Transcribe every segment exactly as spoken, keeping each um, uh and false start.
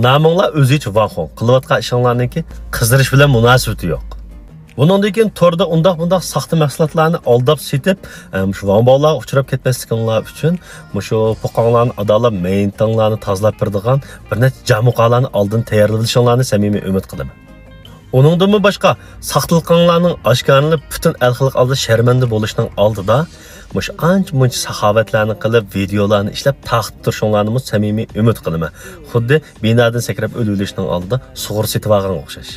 نامىڭلار ئۆزگىچە ۋاڭ خۇڭ، قىلىۋاتقان ئىشىڭلارنىڭكى قىزىرىش بىلەن مۇناسىۋىتى يوق. بۇنىڭدىن كېيىن توردا ئۇنداق بۇنداق ساختا مەھسۇلاتلارنى ئالداپ سېتىپ، ئە، مۇشۇ ۋاڭباۋلارغا ئۇچراپ كەتمەسلىكىڭلار ئۈچۈن مۇشۇ پوقاڭلارنى ئادالاپ، مەينىتىڭلارنى تازىلاپ بېرىدىغان بىر نەچچە جامۇقالارنى ئالدىن تەييارلىۋېلىشىڭلارنى سەمىمىي ئۈمىد قىلىمەن. ئۇنىڭدىنمۇ باشقا، ساختىلىقىڭلارنىڭ ئاشكارىلىنىپ، پۈتۈن ئەل خەلق ئالدىدا شەرمەندە بولۇشنىڭ ئالدىدا مۇشۇ ئانچە مۇنچە ساخاۋەتلەرنى قىلىپ، ۋىدېئولارنى ئىشلەپ، تارقىتىپ تۇرۇشۇڭلارنىمۇ سەمىمىي ئۈمىد قىلىمەن. خۇددى بىنادىن سەكرەپ ئۆلۈۋېلىشنىڭ ئالدىدا سۇغۇر سېتىۋالغانغا ئوخشاش.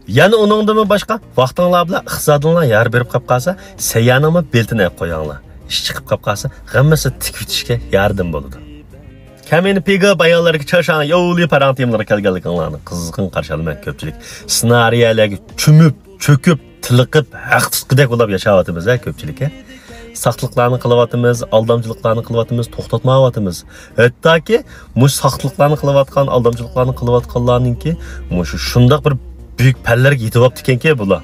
يەنە ئۇنىڭدىنمۇ باشقا، ۋاقتىڭلار بىلەن ئىقتىسادىڭلار يار بېرىپ قاپ قالسا، سەييارنىڭمۇ بېلىتىنى ئېلىپ قويۇڭلار. ئىش چىقىپ قاپ قالسا، ھەممىسى تىكىۋېتىشكە ياردەم بولىدۇ. كەمىنە پىگا بايانلىرىغا چاشاڭ يولى پاراڭ تېمىلىرى كەلگەنلىكىڭلارنى قىزغىن قارشى ئالىمەن. كۆپچىلىك سېنارىيەلەرگە چۆمۈپ، چۆكۈپ، تېلىقىپ، ھەق تۇتقۇدەك بولۇپ ياشاۋاتىمىز ھە كۆپچىلىك ھە. ساختىلىقلارنى قىلىۋاتىمىز، ئالدامچىلىقلارنى قىلىۋاتىمىز، توختاتمايۋاتىمىز. ھەتتاكى مۇشۇ ساختىلىقلارنى قىلىۋاتقان، ئالدامچىلىقلارنى قىلىۋاتقانلارنىڭكى مۇشۇ شۇنداق بىر بۈيۈك پەللەرگە يېتىۋاپتىكەنكى بۇلار.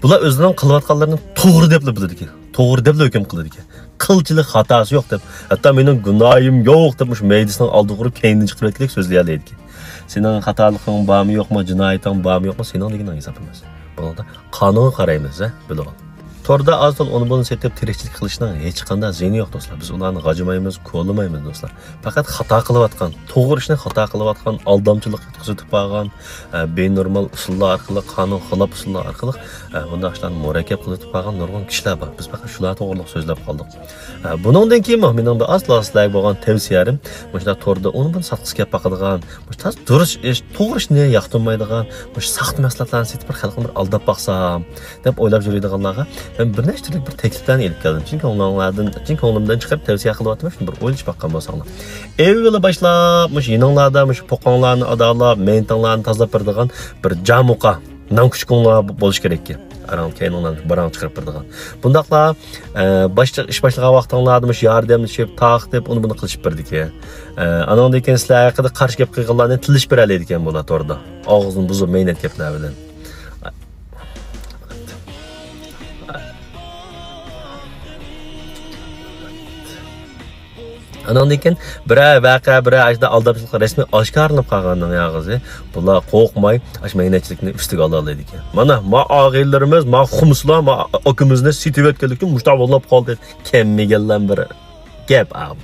بۇلار ئۆزىنىڭ قىلىۋاتقانلىرىنى توغرا دەپلا بىلىدىكەن. توغرا دەپلا ھۆكۈم قىلىدىكەن. قىلچىلىك خاتاسى يوق دەپ، ھەتتا مېنىڭ گۇناھىم يوق دەپ مۇشۇ مەيدىسىنىڭ ئالدىغا ئۇرۇپ كەينىدىن چىقىرىۋەتكۈدەك سۆزلىيەلەيدىكەن. سېنىڭ خاتالىقىڭ بارمۇ يوقمۇ، جىنايىتىڭ بارمۇ يوقمۇ، سېنىڭ دېگىنىڭ ھېساب ئەمەس. بۇنىڭدا قانۇنغا قارايمىز ھە، بىلىۋال. توردا ئاز-تولا ئۇنى-بۇنى سېتىپ تىرىكچىلىك قىلىشنىڭ ھېچقانداق زىيىنى يوق دوستلار. بىز ئۇلارنى غاجىمايمىز، كولىمايمىز دوستلار. پەقەت خاتا قىلىۋاتقان، توغرا ئىشنى خاتا قىلىۋاتقان، ئالدامچىلىق يەتكۈزۈۋېتىپ بارغان، ئە، بىنورمال ئۇسۇللار ئارقىلىق، قانۇنغا خىلاپ ئۇسۇللار ئارقىلىق، ئە، بۇنداق ئىشلارنى مۇرەككەپ قىلىۋېتىپ بارغان نۇرغۇن كىشىلەر بار. بىز پەقەت شۇلار توغرىلىق سۆزلەپ قالدۇق. ئە، بۇنىڭدىن كېيىنمۇ مېنىڭ بىر ئاز-تولا سىلەرگە بولغان تەۋسىيەم، مۇشۇنداق توردا ئۇنى-بۇنى ساتقۇسى كەپ باقىدىغان، مۇشۇ تاز دۇرۇس ئىش، توغرا ئىشنى ياقتۇرمايدىغان، مۇشۇ ساختا مەھسۇلاتلارنى سېتىپ بىر خەلقنى بىر ئالداپ باقسام دەپ ئويلاپ يۈرىدىغانلارغا مەن بىر نەچچە تۈرلۈك بىر تەكلىپلەرنى ئېلىپ كەلدىم. چۈنكى كۆڭلۈڭلاردىن، چۈنكى كۆڭلۈمدىن چىقىرىپ تەۋسىيە قىلىۋاتىمەن، شۇنى بىر ئويلىشىپ باققان بولساڭلار. ئەۋۋىلى باشلاپ مۇشۇ يېنىڭلاردا مۇشۇ پوقاڭلارنى ئادالاپ، مەينىتىڭلارنى تازىلاپ بېرىدىغان بىر جامۇقا نان كۇچۇكۇڭلار بولۇشى كېرەككەن. ئاراڭ كەينىڭلارنى باراڭ چىقىرىپ بېرىدىغان. بۇنداقلا، ئە، باشلىق، ئىش باشلىغان ۋاقتىڭلاردا مۇشۇ ياردەملىشىپ، تارقىتىپ، ئۇنى بۇنى قىلىشىپ بېرىدىكەن. ئە، ئانىڭدىن كېيىن سىلەر ھەققىدە قارشى گەپ قىلغانلارنى تىللىشىپ بېرەلەيدىكەن بۇلار توردا. ئاغزىنى بۇزۇپ مەينەت گەپلەر بىلەن. ئانىڭدىن كېيىن بىرەر ۋەقە، بىرەر ئاشۇنداق ئالدامچىلىق رەسمىي ئاشكارىلىنىپ قالغاننىڭ ياغىسى بۇلار قورقماي ئاشۇ مەينەتچىلىكنى ئۈستىگە ئالالايدىكەن. مانا، ما ئاغىنىلىرىمىز، ما خۇمسىلار، ما ئاكىمىزنى سېتىۋەتكەنلىكى مۇشۇنداق بولۇپ قالدى. كەممىگەنلەر بىر گەپ ئا بۇ.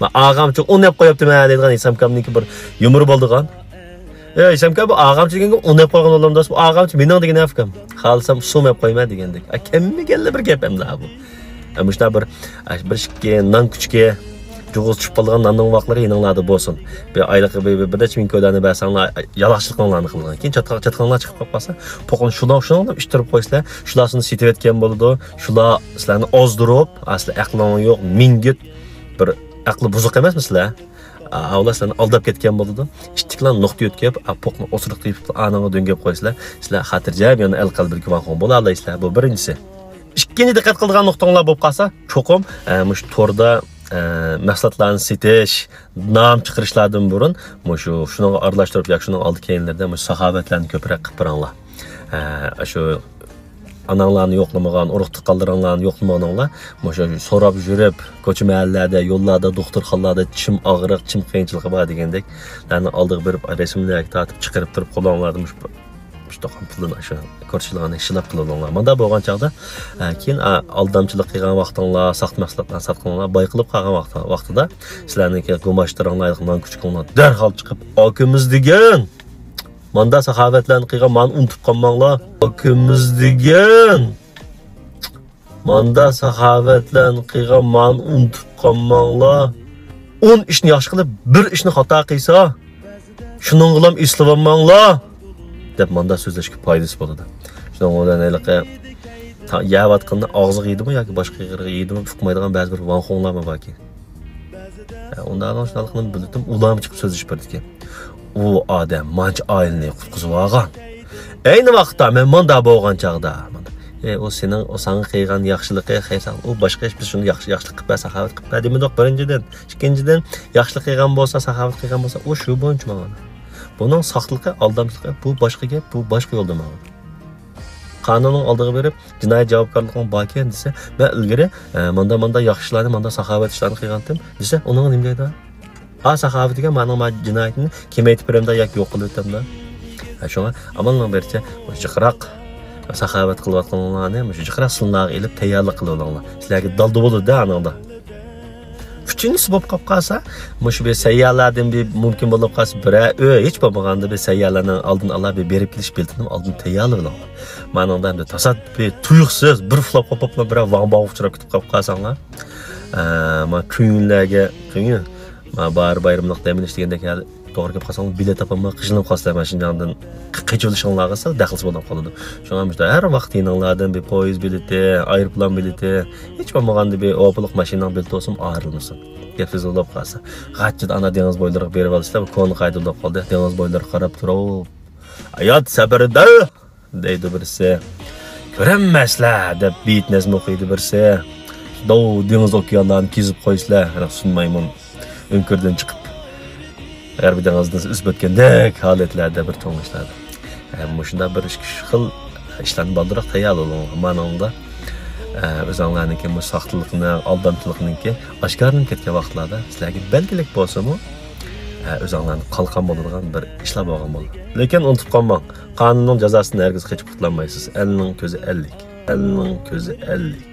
ما ئاغامچە ئۇن ئەپ قويۇپتىمەن دەيدىغان ھېسامكامنىڭكى بىر يۇمۇرى بولىدىغان. ئەي، ھېسامكا، بۇ ئاغامچە دېگەنگە ئۇن ئەپ قويغان بولامدۇ؟ بۇ ئاغامچە مېنىڭ دېگىنى ئەپكەم. خالىسام سۇمۇ ئەپ قويىمەن دېگەندەك. ئا، كەممىگەنلا بىر گەپ ئەمدى ئا بۇ. ئە، مۇشۇنداق بىر، ئە، بىر ئىككى نان كۈچۈكى، جۇغۇز چۈشۈپ قالىدىغان ناننىڭ ۋاقلىرى يېنىڭلاردا بولسۇن. بىر ئايلىقى بىر، بىر، بىر نەچچە مىڭ كويلارنى بەرسەڭلار، يالاقچىلىقىڭلارنى قىلىدىغان. كېيىن چاتاق-، چاتىقىڭلار چىقىپ قالىپ قالسا، پوقىنى شۇنىڭ، شۇنىڭ بىلەن ئىتتىرىپ قويسىلەر، شۇلار سىزنى سېتىۋەتكەن بولىدۇ، شۇلار سىلەرنى ئازدۇرۇپ، ئا، سىلەر ئەقلىڭ يوق، مىڭگۈت، بىر ئەقلى بۇزۇق ئەمەسمۇ سىلەر؟ ئا، ئۇلار سىلەرنى ئالداپ كەتكەن بولىدۇ. ئىتتىكلا نۇقتا يۆتكەپ، ئا، پوقنى ئوسۇرۇق تېپىپ، ئانىڭغا دۆڭگەپ قويسىلەر، سىلەر خاتىرجەم يەنە ئەل قەلبىدىكى ۋاڭخۇڭ بولالايسىلەر. بۇ بىرىنچىسى. ئىككىنچى دىققەت قىلىدىغان نۇقتاڭلار بولۇپ قالسا، چوقۇم، ئە، مۇشۇ توردا، ئە، مەھسۇلاتلارنى سېتىش، نام چىقىرىشلاردىن بۇرۇن مۇشۇ شۇنىڭغا ئارىلاشتۇرۇپ ياكى شۇنىڭ ئالدى كەينىلىرىدە مۇشۇ ساخاۋەتلەرنى كۆپرەك قىلىپ بېرىڭلار. ئە، شۇ ئاناڭلارنى يوقلىمىغان، ئۇرۇق تۇغقانلىرىڭلارنى يوقلىمىغىنىڭلار، مۇشۇ سوراپ يۈرۈپ، كوچا مەھەللىلەردە، يوللاردا، دوختۇرخانىلاردا چىشىم ئاغرىق، چىشىم قىيىنچىلىقى بار دېگەندەك، ئۇلارنىڭ ئالدىغا بېرىپ، رەسىملەرگە تارتىپ چىقىرىپ تۇرۇپ، قولۇڭلاردا مۇشۇ، مۇشۇ توققان پۇلدىن شۇ كورتچىلىغاننى شىلاپ قىلىۋېلىڭلار. مۇنداق بولغان چاغدا، ئە، كېيىن، ئە، ئالدامچىلىق قىلغان ۋاقتىڭلار، ساختا مەھسۇلاتلارنى ساتقىنىڭلار بايقىلىپ قالغان ۋاقتى، ۋاقتىدا سىلەرنىڭكى گۇماشتىرىڭلار، نان كۇچۇكۇڭلار دەرھال چىقىپ، «ئاكىمىز دېگەن ماندا ساخاۋەتلەرنى قىلغان، مانى ئۇنتۇپ قالماڭلار. ئاكىمىز دېگەن ماندا ساخاۋەتلەرنى قىلغان، مانى ئۇنتۇپ قالماڭلار. ئون ئىشنى ياخشى قىلىپ، بىر ئىشنى خاتا قىلسا، شۇنىڭغىلام ئېسىلىۋالماڭلار» دەپ ماندا سۆزلەشكە پايدىسى بولىدۇ. شۇنىڭ بىلەن ھېلىقى تا-، يەۋاتقىنىنى ئاغزىغا يېدىمۇ ياكى باشقا يېرىگە يېدىمۇ ئۇقمايدىغان بەزى بىر ۋاڭخۇڭلارمۇ باركەن. ئە، ئۇنداقنىڭ شۇنداقلىقىنى بىلدىم، ئۇلارمۇ چىقىپ سۆزلىشىپ بېرىدىكەن. ئۇ ئادەم مانچە ئائىلىنى قۇتقۇزۇۋالغان. ئەينى ۋاقىتتا مەن ماندا بولغان چاغدا، مانا، ئە، ئۇ سېنىڭ، ئۇ ساڭا قىلغان ياخشىلىقى، خەير ساڭا، ئۇ باشقا ئىش، بىز شۇنى ياخشى، ياخشىلىق قىلىپ بەر، ساخاۋەت قىلىپ بەر دېمىدۇق، بىرىنچىدىن. ئىككىنچىدىن، ياخشىلىق قىلغان بولسا، ساخاۋەت قىلغان بولسا، ئۇ شۇ بويىچە ماڭىدۇ. بۇنىڭ ساختىلىقى، ئالدامچىلىقى، بۇ باشقا گەپ، بۇ باشقا يولدا ماڭىدۇ. قانۇننىڭ ئالدىغا بېرىپ، جىنايى جاۋابكارلىقىڭ باركەن دېسە، مەن ئىلگىرى، ئە، ماندا، ماندا ياخشى ئىشلارنى، ماندا ساخاۋەت ئىشلارنى قىلغانتىم دېسە، ئۇنىڭغا نېمە دەيدۇ؟ ئا ساخاۋىتىگە مانىڭ ما جىنايىتىنى كېمەيتىپ بېرەمدا ياكى يوق قىلىۋېتەمدا. ھە، شۇڭا ئامالنىڭ بىرىچە مۇشۇ جىقراق ساخاۋەت قىلىۋاتقانلارنى مۇشۇ جىقراق سىنلارغا ئېلىپ تەييارلىق قىلىۋالىڭلار. سىلەرگە دالدا بولىدۇ ئانىڭدا. ئۈچىنچىسى بولۇپ قاپ قالسا، مۇشۇ بىر سەييارلاردىن بىر مۇمكىن بولۇپ قالسا، بىرەر ئۆي ھېچ بولمىغاندا بىر سەييارلارنىڭ ئالدىنى ئالا بىر بېرىپ كېلىش بېلىتىنى ئالدىن تەييارلىۋېلىڭلار. مانىڭدا ئەمدى تاسادىپىي، تۇيۇقسىز، بىر ئۇخلاپ قوپۇپلا بىرەر ۋاڭ باۋغا ئۇچراپ كېتىپ قاپ قالساڭلار، ئە، ما كۆڭۈللەرگە، كۆڭۈل، ما باھار بايرىملىق دەم ئېلىش دېگەندەك، ھە، توغرا گەپ قىلساڭلار، بېلەت تاپالماي قىينىلىپ قالسىلەر، مانا شىنجاڭدىن قېچىۋېلىشىڭلارغا سەل دەخلىسى بولۇپ قالىدۇ. شۇڭا مۇشۇنداق ھەر ۋاقىت يېنىڭلاردىن بىر پويىز بېلىتى، ئايروپىلان بېلىتى، ھېچ بولمىغاندا بىر ئوپىلىق ماشىنىنىڭ بېلىتى بولسىمۇ ئايرىلمىسۇن. گەپ سۆز بولۇپ قالسا، غاچچىدا ئانا دېڭىز بويلىرىغا بېرىپ ئالىسىلەر، بۇ كونا قائىدە بولۇپ قالدى. دېڭىز بويلىرىغا قاراپ تۇرۇپ، ھايات سەپىرىدە! دەيدۇ بىرسى. كۆرەلمەيسىلەر دەپ بېيىت نەزم ئوقۇيدۇ بىرسى. داۋ دېڭىز ئوكيانلارنى كېزىپ قويىسىلەر، ھېلىقى سۇن مايمۇن ئۆڭكۈردىن چىقىپ، غەربىي دېڭىزدىن ئۈزۈپ ئۆتكەندەك ھالەتلەردە بىر توڭلاشلاردا. ھە، مۇشۇنداق بىر ئىككى ئۈچ خىل ئىشلارنى بالدۇرراق تەييارلىۋېلىڭلار. مانىڭدا، ئە، ئۆزۈڭلارنىڭكى مۇشۇ ساختىلىقنىڭ، ئالدامچىلىقنىڭكى ئاشكارىلىنىپ كەتكەن ۋاقىتلاردا سىلەرگە بەلگىلىك بولسىمۇ، ئە، ئۆزۈڭلارنى قالقان بولىدىغان بىر ئىشلار بولغان بولىدۇ. لېكىن ئۇنتۇپ قالماڭ، قانۇننىڭ جازاسىدىن ھەرگىز قېچىپ قۇتۇلالمايسىز. ئەلنىڭ كۆزى ئەللىك. ئەلنىڭ كۆزى ئەللىك.